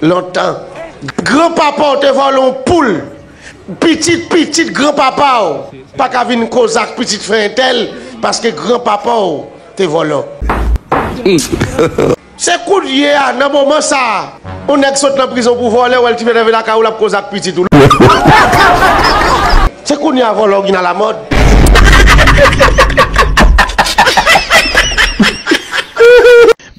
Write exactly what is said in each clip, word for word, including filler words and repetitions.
Lontan, granpapa w te vòlè yon poul. Pitit pitit granpapa w pa ka vin koze ak pitit frè entèl, paske granpapa w te vòlè w. Se kounye a, nan moman sa a, yon nèg sot nan prizon pou vòlè, w wè l ti fè leve lakay ou, l ap koze ak pitit ou. Se kounye a vòlè w vin alamòd.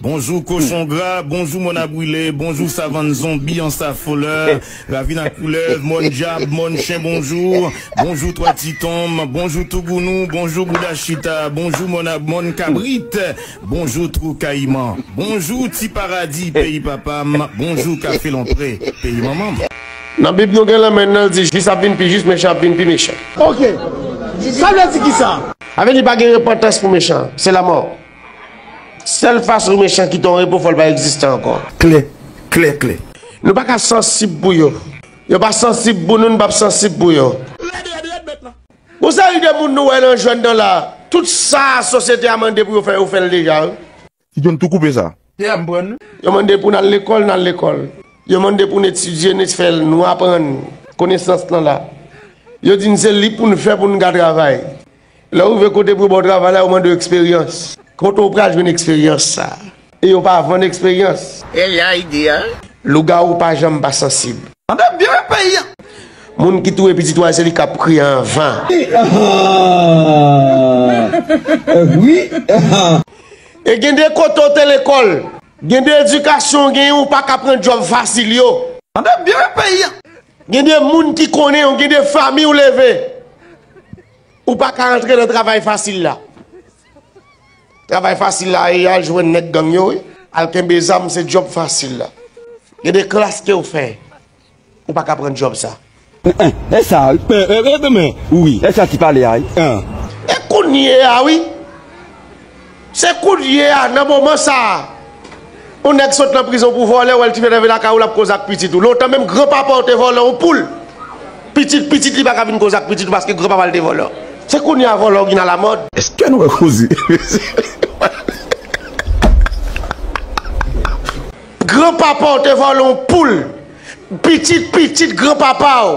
Bonjou kochon gra, bonjou mòn a brile, bonjou savann zonbi an sa folè, ravin a koulèv, mòn dyab, mòn chen bonjou, bonjou twa ti tonm, bonjou tougounou, bonjou bouda chita, bonjou mòn a mòn kabrit, bonjou twou kayiman, bonjou ti paradi peyi papa m, bonjou kafe lonpre peyi manman m. Nan Bib nou gen lanmenn nan di jis ap vin pi jis, mechan ap vin pi mechan. Ok. Sa vle di kisa? Sa vle di pa gen repantans pou mechan, se lanmò. Sèl fason mechan kite yon repo fò l pa egziste ankò. Klè, klè, klè. Nou pa ka sansib pou yo. Yo pa sansib pou nou, nou p ap sansib pou yo. Yon seri de moun nou wè nan jwèn nan la, tout sa sosyete a mande pou yo fè, yo fè l deja wi. Ti John tou koupe sa. Yo mande pou n al lekòl, n al lekòl. Yo mande pou n etidye, n fè l, nou aprann konesans lan la. Yo di n se li pou n fè pou n ka travay. Lè w rive kote pou yo ba w travay la, yo mande w eksperyans. Kote w pral jwenn eksperyans sa? E yo pa vann eksperyans. E la ide a. Lougawou pa janm pa sansib. Tande byen wi peyi a. Moun ki touye pitit ou a se li k ap kriye anvan. Wi. E gen de kote w te lekòl, gen de edikasyon w genyen ou pa ka pran djòb fasil yo. Tande byen wi peyi a. Gen de moun ki konnen w, gen de fanmi w leve. Ou pa ka antre nan travay fasil la. Travay fasil la e al jwenn nèg gang yo wi. Al kenbe zam se djòb fasil la. Gen de klas ke w fè. Ou pa ka pran djòb sa. E sa wi. E sa ti pale a wi. E kounye a wi. Se kounye a, nan moman sa a, yon nèg sot nan prizon pou vòlè, w wè l ti fè leve lakay ou, l ap koze ak pitit ou. Lontan menm granpapa w te vòlè yon poul. Pitit pitit li pa ka vin koze ak pitit ou paske granpapa l te vòlè. Se kounye a vòlè w vin alamòd. Èske nou wè koze? Granpapa w te vòlè yon poul. Pitit pitit granpapa w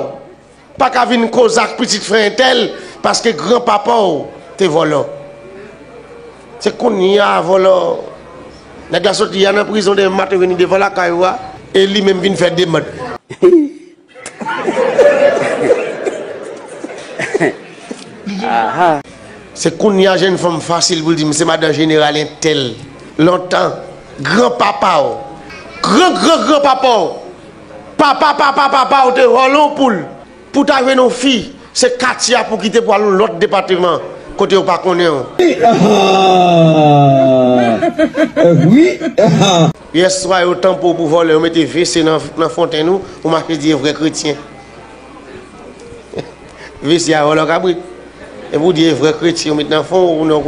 pa ka vin koze ak pitit frè entèl paske granpapa w te vòlè w. Se kounye a vòlè w. Nèg la soti yè nan prizon demen maten vini devan lakay ou a e li menm vin fè demann. Se kounye a jèn fanm fasil pou l di m se madan jeneral entèl. Lontan, granpapa w, gran gran granpapa w, papa papa papa w te vòlè yon poul pou w ta jwenn yon fi, se katye a pou w kite pou w al yon lòt depatman kote yo pa konnen w. Yèswa yo tanpe w pou vòlè, yo mete vese nan fontenn ou, ou mache di e vrè kretyen. Vese a vòlè kabrit. Epi w di e vrè kretyen, ou met nan fon ou, ou nan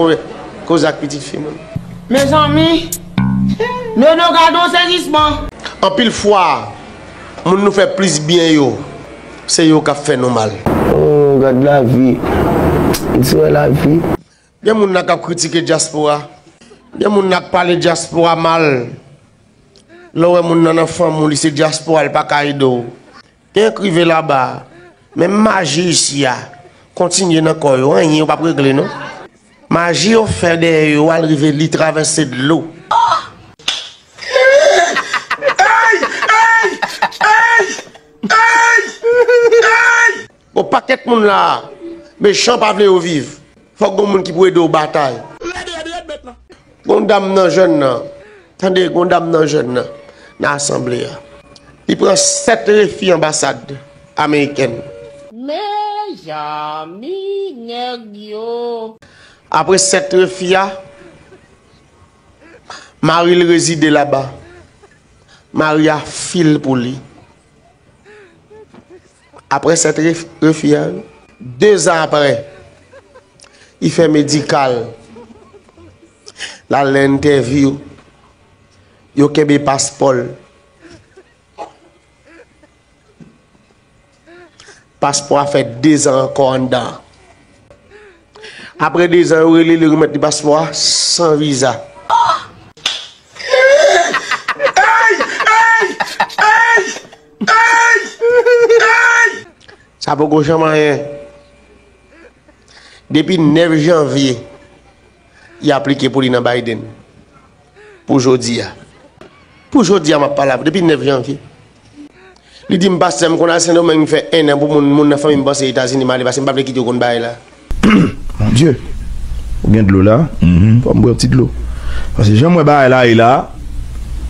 koze ak pitit fi moun. Mezanmi, Nono gade yon sezisman. Anpil fwa, moun nou fè plis byen yo, se yo k ap fè nou mal. Oh, gad lavi. Di wè lavi. Gen moun la k ap kritike dyaspora. Gen moun la k pale dyaspora mal. Lè w wè moun nan nan fanmi w, li se dyaspora, li pa ka ede w. Gen k rive laba a, menm maji isi a kontinye nan kò yo, anyen yo p ap regle non. Maji yo fè dèyè yo al rive li travèse dlo. Gon pakèt moun la a, mechan pa vle yo viv. Fòk gon moun ki pou ede w batay. Gon dam nan jèn nan, tande, gon dam nan jèn nan, nan asanble a. Li pran sèt refi anbasad amerikèn. Mezanmi nèg yo. Apre sèt refi a, mari l rezide laba. Mari a fil pou li. Apre sèt refi a, dezan apre, li fè medikal, l al nan entèvyou, yo kenbe paspò l. Paspò a fè dezan ankò anndan. Apre dezan, yo rele li remèt li paspò a san viza. A poko janm anyen. Depi nèf janvye, y aplike pou li nan Biden. Pou jodi a. Pou jodi a, m ap pale avè w, depi nèf janvye. Li di m, "Pastè, m konn al Sendomeng, m fè en an pou moun, moun nan fanmi m panse Etazini m ale, paske m pa vle kite yo konn bagay la." Mon Dieu, ou gen dlo la? Fò m bwè yon ti dlo. Paske jan m wè bagay la ye la,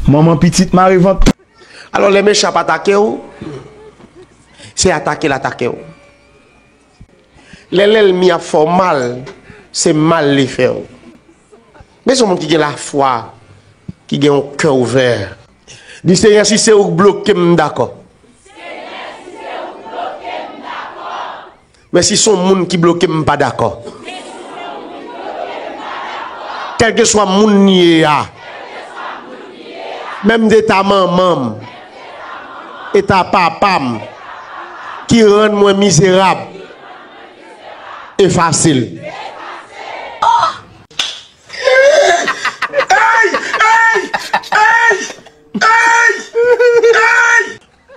manman pitit mare vant. Alò, lè mechan ap atake w, se atake l atake w. Lè lènmi ap fè w mal, se mal li fè w. Men se yon moun ki gen lafwa, ki gen yon kè ouvè. Di, "Senyè, si se ou k bloke m, m dakò. Men si se yon moun ki bloke m, m pa dakò." Kèlkeswa moun li ye a, menm eta manman m, eta papa m, ki rann mwen mizerab, efase l.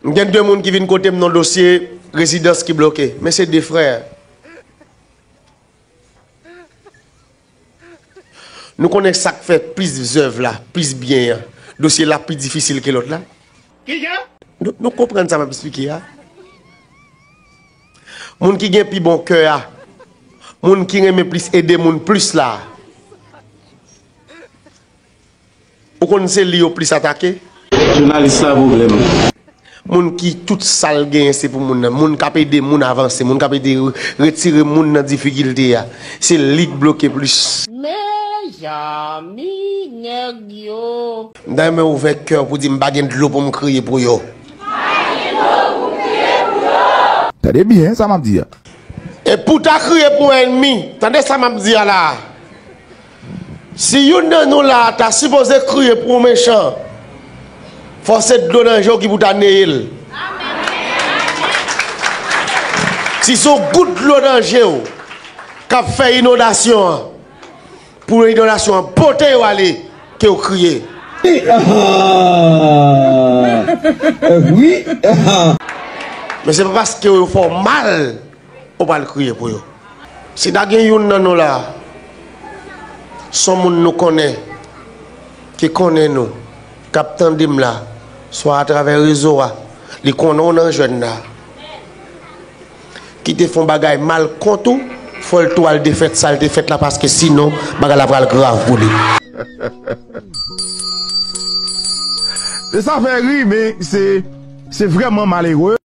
M gen de moun ki vin kote m nan dosye rezidans ki bloke, men se de frè. Nou konnen sa k fè plis zèv la, plis byen an. Dosye la pi difisil ke lòt la. Kijan? Nou, nou konprann sa m ap eksplike a? Moun ki gen pi bon kè a, moun ki renmen plis ede moun plis la. Ou konn se li yo plis atake? Jounalis la pwoblèm. Moun ki tout sa l genyen se pou moun nan. Moun k ap ede moun avanse, moun k ap ede re-, retire moun nan difikilte a. Se li k bloke plis. Mezanmi, nèg yo. M ta renmen ouvè kè w pou di m pa gen dlo pou m kriye pou yo. Tande byen sa m ap di a. E pou ta kriye pou ènmi, tande sa m ap di a la a. Si youn nan nou la a ta sipoze kriye pou yon mechan, fò se dlo nan je w ki pou ta neye l. Si se yon gout dlo nan je w k ap fè inondasyon an, pou inondasyon an pote yo ale, ke w kriye. Ah, wi. Men se pa paske yo fè w mal, ou pral kriye pou yo. Si ta gen youn nan nou la, se yon moun nou konnen, ki konnen nou, k ap tande m la, swa atravè rezo a, li konnen w nan jèn la, ki te fè yon bagay mal kont ou, fò l tou al defèt sa l te fèt la, paske sinon, bagay la pral grav pou li. E sa fè ri, men se, se vrèman malere.